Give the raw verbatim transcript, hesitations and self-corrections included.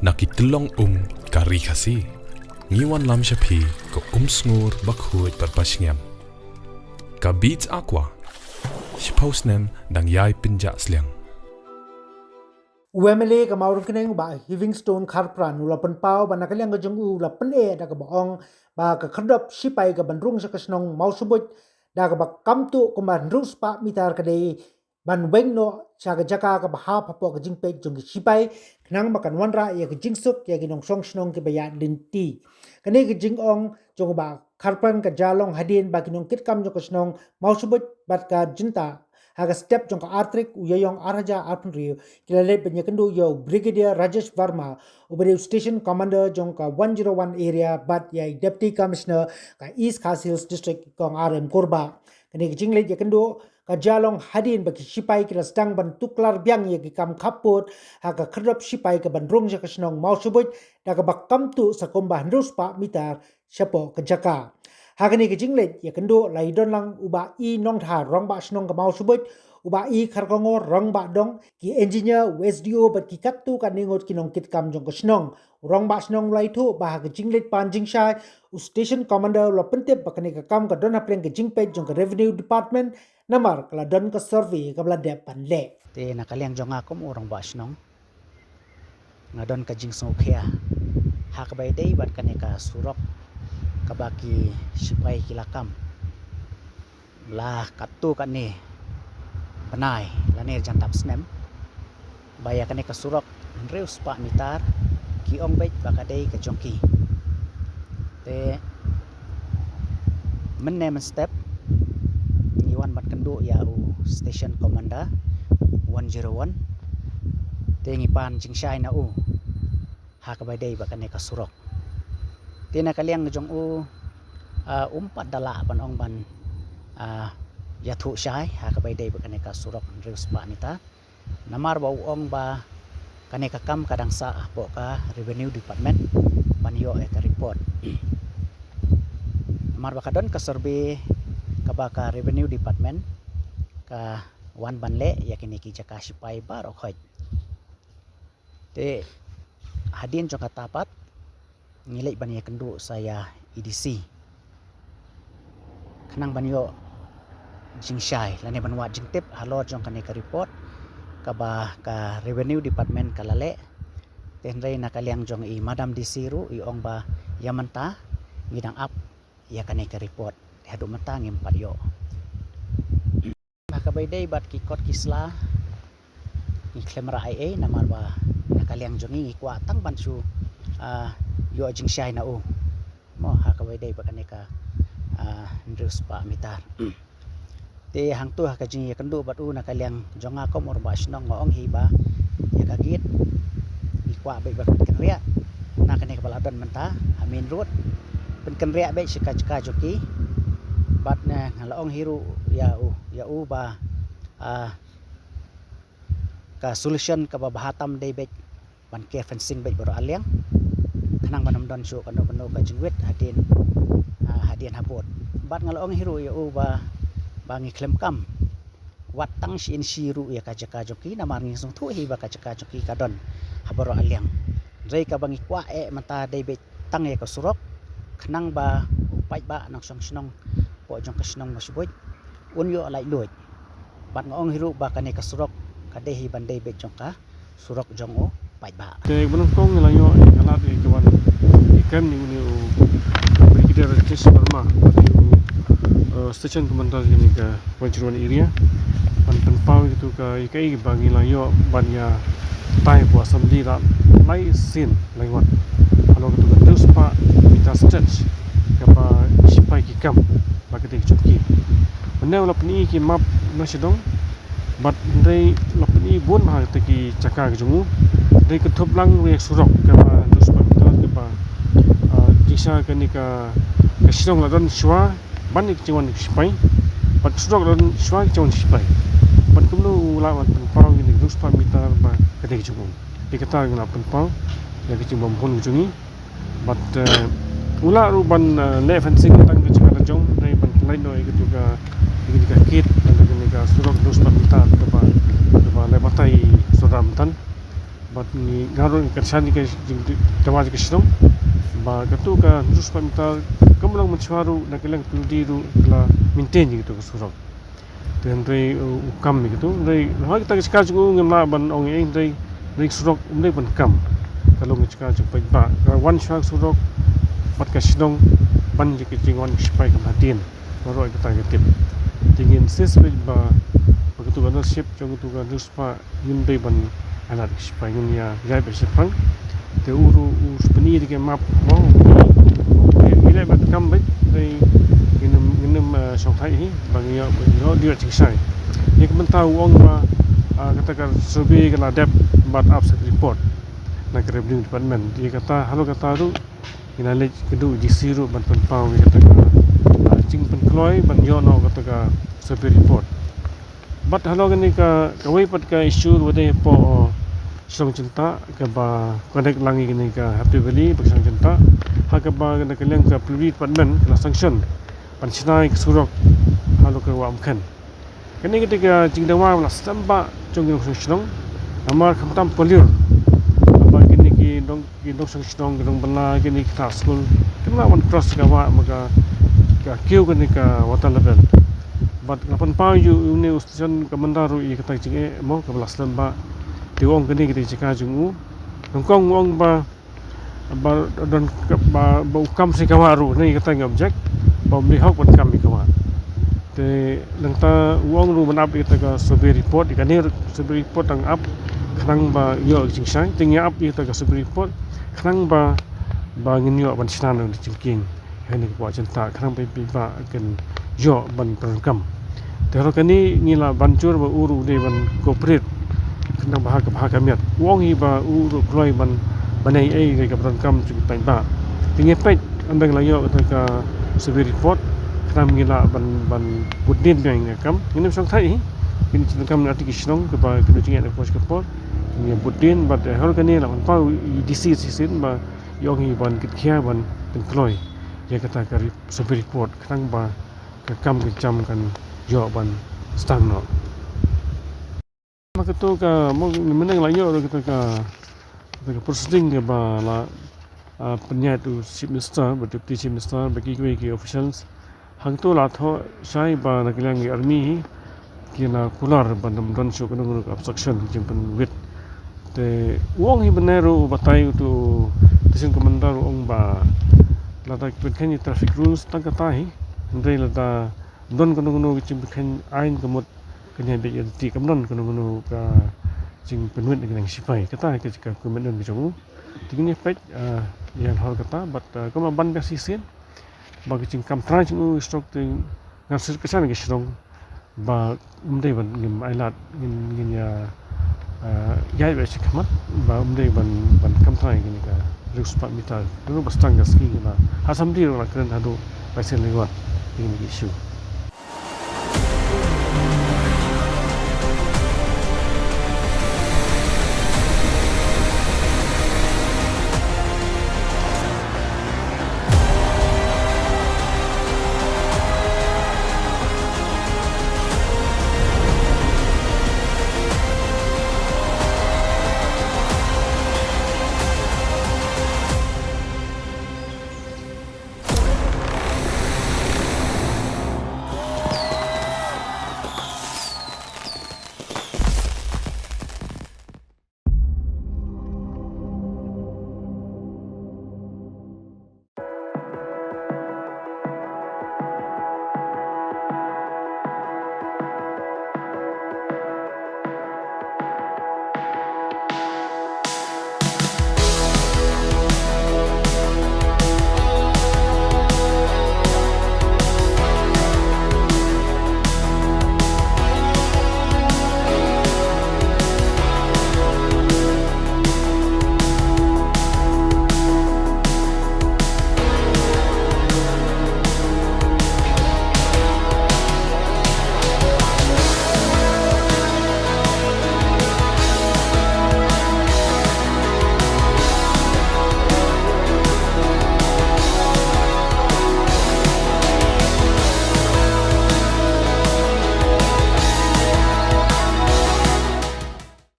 Na ki tyllong um ka ri Khasi, ngi wanlam sha phi ka um sngur ba khuid bad ba shngiam. Ka Beats Aqua, shiphew snem dang ïai pynjah sliang. U MLA ka Mawryngkneng u Bah Heavingstone Kharpran u la pynpaw ba na ka liang ka jong u u la pyneh da kaba ong ba ka khyrdop shipai kaban rung sha ka shnong Mawshabuit da kaba kam tuh kumba hynriew spah mitar ka dei ban weng noh sha ka jaka kaba hap hapoh ka jingpeit jong ki shipai, khnang ba kan wanrah ïa ka jingsuk ïa ki nongshong shnong kiba ïaid lynti. Kane ka jingong jong u Bah Kharpran ka jia long hadien ba ki nongkitkam jong ka shnong Mawshabuit bad ka Jyntah ha ka step jong ka ar tarik u Ïaïong ar hajar arphew hynriew ki la leit ban ïakynduh ïa u Brigadier Rajesh Verma uba dei u Station Commander jong ka one zero one area bad ïa i Deputy Commissioner ka East Khasi Hills District, Kong R M Kurbah. Kane ka jingleit ïakynduh ka jia long hadien ba ki shipai ki la sdang ban tuklar biang ïa ki kam khappud ha ka khyrdop shipai kaban rung sha ka shnong Mawshabuit da kaba kam tuh sa kumba hynriew spah mitar shapoh ka jaka. Ha kane ka jingleit ïakynduh la ïadon lang u Bah E Nongtha, Rangbah Shnong ka Mawshabuit, u Bah E Kharkongor, Rangbah Dong, ki engineer, u SDO bad ki katto katne ngut ki nongkitkam jong ka shnong. U Rangbah Shnong u la ïathuh ba ha ka jingleit pan jingshai, u Station Commander u la pyntip ba kane ka kam ka don hapdeng ka jingpeit jong ka Revenue Department, namar ka la don ka survey kaba la dep ban leh. Te na ka liang jong nga kum u Rangbah Shnong, nga don ka jingsngewkhia ha kaba ïadei bad kane ka surok kaba ki shipai ki la kam la katto katne bnai lane jan dap snem, ba ïa kane ka surok hynriew spah mitar ki ong beit ba ka dei ka jong ki. Te mynne mynstep ngi wan ban kynduh ïa u Station Commander one zero one, te ngi pan jingshai na u ha kaba ïadei bad kane ka surok. Te na ka liang jong u, ah, um pat da lah ban ong ban, ah, ïathuh shai ha kaba ïadei bad kane ka surok hynriew spah mitar. Namar ba u ong ba kane ka kam ka dang sah hapoh ka Revenue Department ban ïoh ïa ka report. Namar ba ka don ka survey kaba ka Revenue Department ka wan ban leh ïa kine ki jaka shipai baroh khoit. Te hadien jong kata pat ngi leit ban ïakynduh sa ïa i DC khnang ban ïoh jingshai lane ban wad jingtip halor jong kane ka report kaba ka Revenue Department ka la leh. Te hynrei na ka liang jong i Madam DC ruh i ong ba ïa mynta ngi dang ap ïa kane ka report, te haduh mynta ngim pat ïoh. Ha kaba ïadei bad ki kot ki sla ngi khlem rah ei ei, namar ba na ka liang jong ngi ngi kwah tang ban shu, ah, ïoh jingshai na u, mo, ha kaba ïadei bad kane ka, ah, hynriew spah mitar. Te hangto ha ka jingïakynduh bad u na ka liang jong nga kum u Rangbah Shnong nga ong hi ba ïa ka gate ngi kwah beit ban pynkynriah na kane kaba la don mynta ha main road, pynkynriah beit sha ka jaka jong ki. Bad nga la ong hi ruh ïa u, ïa u ba, ah, ka solution kaba bha tam dei beit ban ker fencing beit baroh arliang khnang ban ym don shuh kano kano ka jingwit hadien, ah, hadien habud. Bad nga la ong hi ruh ïa u ba, ba ngi khlem kam wat tang shi inshi ruh ïa ka jaka jong ki, namar ngi sngewthuh hi ba ka jaka jong ki ka don ha baroh arliang. Hynrei kaba ngi kwah eh mynta dei beit tang ïa ka surok khnang ba u paidbah nongshong shnong hapoh jong ka shnong Mawshabuit un ïoh laitluid. Bad nga ong hi ruh ba kane ka surok ka dei hi ban dei beit jong ka surok jong u paidbah. Te ban nyngkong ngi la ïoh ïa ka lad ïa ka wan ïa ka kem ïa une u Brigadier Rajesh Verma, u, eh, Station Commander ïa kane ka Wajirwan area, ban pynpaw ïa katu ka, ïa kaei ba ngi la ïoh ban ïa tai hapoh Assembly la lai sien lai wat halor katu ka hynriew spah meter stretch kaba shipai ki kam ba ka dei ka jong ki. Mynne u la pyni ki map na shadong, bad hynrei la pyni bun ha kata ki jaka ka jong u. Hynrei ka thup lang ruh ïa ka surok kaba hynriew spah meter kaba, ah, jingshisha kane ka, ka shnong la don shuwa ban ïa ka jingwan ka shipai, bad ka surok la don shuwa ka jingwan ka shipai. Bad kumno u lah ban pynpaw ïa kane ka hynriew spah meter ba ka dei ka jong u. Te kata ngi la pynpaw ïa ka jingbymhun ka jong ngi. Bad, eh, u lah ruh ban, eh, leh fencing tang ka jaka la jong, hynrei ban kynlait noh ïa katu ka, ïa katu ka gate, ïa katu ka surok hynriew spah meter kaba, kaba leh batai sawdong mynta. Bad ngi nga ruh ngi kyrshan ïa ka jingdawa jong ka shnong ba katu ka hynriew spah mitar kam long mynshuwa ruh na ka liang ka PWD ruh ka la maintain ïa katu ka surok. Te hynrei u kam ïa katu hynrei ha kata ka jaka jong u ngim lah ban ong ei hynrei hynrei surok um dei ban kam. Ka long ka jaka jong paidbah ka wan shuwa surok bad ka shnong ban ïa ka jingwan ka shipai kam hadien. Baroh ïa kata ka tip. Te ngin insist beit ba ba katu ka ownership jong katu ka hynriew spah ngim dei ban ailad ki shipai ngin ïa ïaid beit shaphrang. Te u ruh u pyni da ka map mo. Ngi leh ban kam beit dei ngin ngin shongthait hi ba ngi ïoh ba ngi ïoh dei jingshai. Ïa ka mynta u ong ba kata ka survey ka la dep bad ap sa ka report na ka revenue department. Ïa kata halor kata ruh ngi la leit kynduh u DC ruh ban pynpaw ïa kata ka jingpynkloi ban ïoh noh kata ka survey report. Bad halor kane ka kawei pat ka issue ruh dei hapoh Shillong Jyntah kaba connect lang ïa kane ka Happy Valley bad Shillong Jyntah ha kaba kane ka liang ka PWD department ka la sanction ban shna ïa ka surok halor ka Wah Umkhen. Kane ka dei ka jingdawa ba la slem bha jong ki nongshong shnong. Namar khamtam paliur ba kine ki nong ki nongshong shnong ki nongbylla kine ki kha skul kim lah ban cross ka wah ba ka ka kiew kane ka water level. Bad nga pynpaw ïa une u station commander ruh ïa kata ka jingeh mo kaba la slem bha. Te u ong kane ka dei jaka jong u. Nyngkong u ong ba ba don ba ba u kam sha ka wah ruh ne kata ngi object ba um dei hok ban kam ïa ka wah. Te nangta u ong ruh ban ap ïa kata ka survey report ïa kane survey report dang ap khnang ba ïoh jingshai te ngi ap ïa kata ka survey report khnang ba ba ngin ïoh ban shna na jingkieng. Kane ka Wah Jyntah khnang ba phi ba kan ïoh ban pyndonkam. Te halor kane ngi la ban jur ba u ruh u dei ban cooperate khnang ba ha ka ba ha ka miat u ong hi ba u ruh kloi ban ban ei ei ka pyndonkam jong ki paidbah. Te ngi peit ynda la ïoh kata ka survey report khnang ngi lah ban ban bud dien biang ïa ka kam. Ngin ym shongthait hi. Ngin pyndonkam na ki shnong kaba ki nongshong shnong ka por ngi bud dien bad halor kane la ban pynpaw ïa u DC shisien ba ïa ong hi ban kit khia ban pynkloi ïa kata ka survey report khnang ba ka kam ka jam kan ïoh ban sdang noh. Ma katu ka mo mynne la ïoh kata ka kata ka proceeding kaba la pynïaid u Chief Minister bad Deputy Chief Minister bad kiwei ki officials. Hangto la thoh shai ba na ka liang ki army hi ki la kular ban ym don shuh kano kano ka obstruction jingpynwit. Te u ong hi mynne ruh u batai uto u station commander u ong ba lada ki pynkheiñ ïa traffic rules tang kata hi hynrei lada ym don kano kano ka jingpynkheiñ aiñ ka mut ka ñiah beit ïa lynti kam don kano kano ka jingpynwit na ka liang shipai. Kata hi ka commitment ka jong u. Te ngin ïa peit ïa halor kata bad kumba ban biang shisien. Ba ka jingkam trai jong u stroke te ngan sir ka shan ka shnong ba um dei ban ngim ailad ngin ngin ïa ïa ba shi khmat ba um dei ban ban kam trai ngin ka hynriew spah mitar ruh ba stang ka ski ba ha sam di ruh la kren haduh ba sien lewat ngin ki shu.